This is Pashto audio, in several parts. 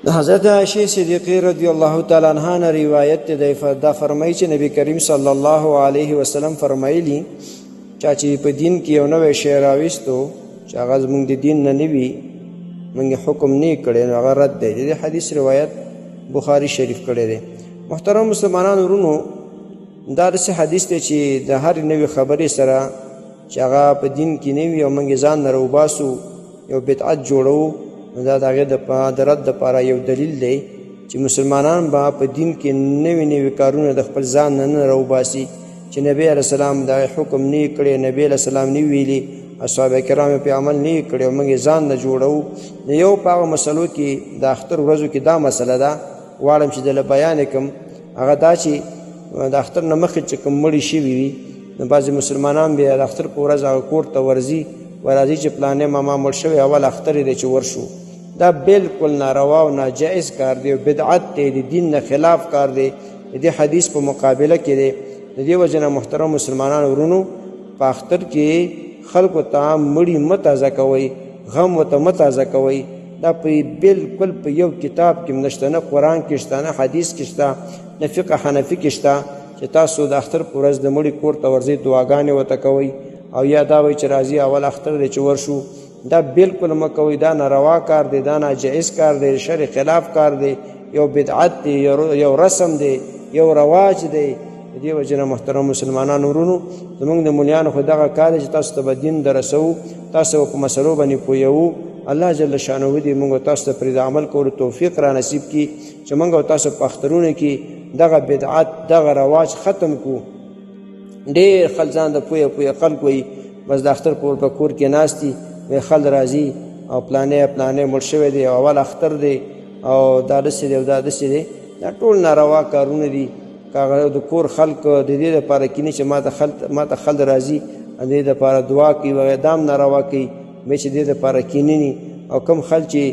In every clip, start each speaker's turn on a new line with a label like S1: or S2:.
S1: د حضرت عائشې صدیقې رضی الله تعالی عنها نه روایت دی، دا فرمایي چې نبی کریم صلی الله علیه وسلم فرمایلی، چا چې په دین کې یو نوی شی راویستو چې هغه زموږ د دین نه نه وي، موږ حکم نه کړی، نو هغه رد دی. د دې حدیث روایت بخاري شریف کړی دی. محترم مسلمانانو ورونو، دا داسې حدیث دی چې د هرې نوې خبرې سره چې هغه په دین کې نه وي او موږ یې ځان نه راوباسو، یو بدعت جوړو، نو دا د هغې د رد دپاره یو دلیل دی چې مسلمانان به په دین کې نوي نوي کارونه د خپل ځان نه نه راوباسي چې نبی علیه السلام د هغې حکم نه کړی، نبی علیه السلام نه ویلي، اصحاب کرام یې پرې عمل نه کړی او موږ یې ځان نه جوړو. نو یو په هغه مسلو کې د اختر ورځو کې دا مسله ده، غواړم چې دله بیان یې کړم. هغه دا چې د اختر نه مخکې چې کوم مړي شوي وي، نو بعضې مسلمانان بیا د اختر په ورځ هغه کور ته ورځي، ورځي چې پلانې ماما مړ شوی، اول اختر یې دی چې ورشو. دا بالکل ناروا او ناجایز کار دی، بدعت دی، د دین نه خلاف کار دی، د دې حدیث په مقابله کې دی. د دې وجې نه محترم مسلمانانو ورونو، په اختر کې خلکو ته مړي مه تازه کوئ، غم ورته مه تازه کوئ. دا په بالکل په یو کتاب کې نشته، نه قرآن کې شته، نه حدیث کې شته، نه فقه حنفي کې شته چې تاسو د اختر په ورځ د مړي کور ته ورځئ، دعاګانې ورته کوئ، او یا دا وایي چې راځي اول اختر دی چې ورشو. دا بالکل مه کوئ، دا ناروا کار دی، دا ناجایز کار دی، شرع خلاف کار دی، یو بدعت دی، یو رسم دی، یو رواج دی. د دې وجې نه محترم مسلمانانو ورونو، زموږ د ملیانو خو دغه کار دی چې تاسو ته به دین درسوو، تاسو به په مسلو باندې پوهوو. الله جل شانه دې موږ تاسو ته پرې د عمل کولو توفیق را نصیب کړي چې موږ او تاسو په اخترونو کې دغه بدعت، دغه رواج ختم کړو. ډېر خلک ځان د پوهه پوهه خلک وایي، بس د اختر په کور کې ناست دي، وایي خلک راځي او پلانې پلانې مړ شوی دی او اول اختر دی او دا داسې دی او دا داسې دی. دا ټول ناروا کارونه دي. که هغه د کور خلک د دې دپاره کیني چې ما ته خلک راځي د دې دپاره دعا کوي وغیره، دا هم ناروا کوي، بیا چې دې دپاره کیني. او کوم خلک چې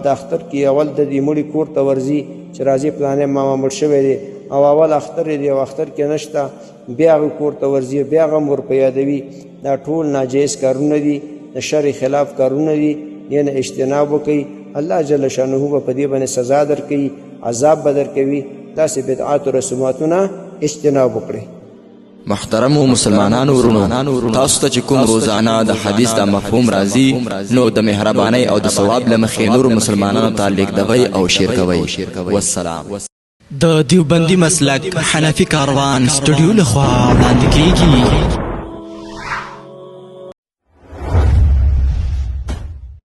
S1: د اختر کې اول د دې مړي کور ته ورځي چې راځي پلانې ماما مړ شوی دی او اول اختر یې دی او اختر کې نشته، بیا هغه کور ته ورځي، بیا هغه هم ور په یادوي. دا ټول ناجایز کارونه دي، د شرع خلاف کارونه دي، دې نه اجتناب وکړئ. الله جل شانه به په دې باندې سزا درکوي، عذاب به درکوي. داسې بدعات او رسوماتونه اجتناب وکړئ.
S2: محترمو مسلمانانو ورونو، تاسو ته چې کوم روزانه د حدیث دا مفهوم راځي، نو د مهربانۍ او د ثواب له مخې نورو مسلمانانو ته لیږدوئ او شیر کوئ. والسلام. د دیوبندي مسلک حنفي کاروان سټوډیو لخوا وړاندې کیږي.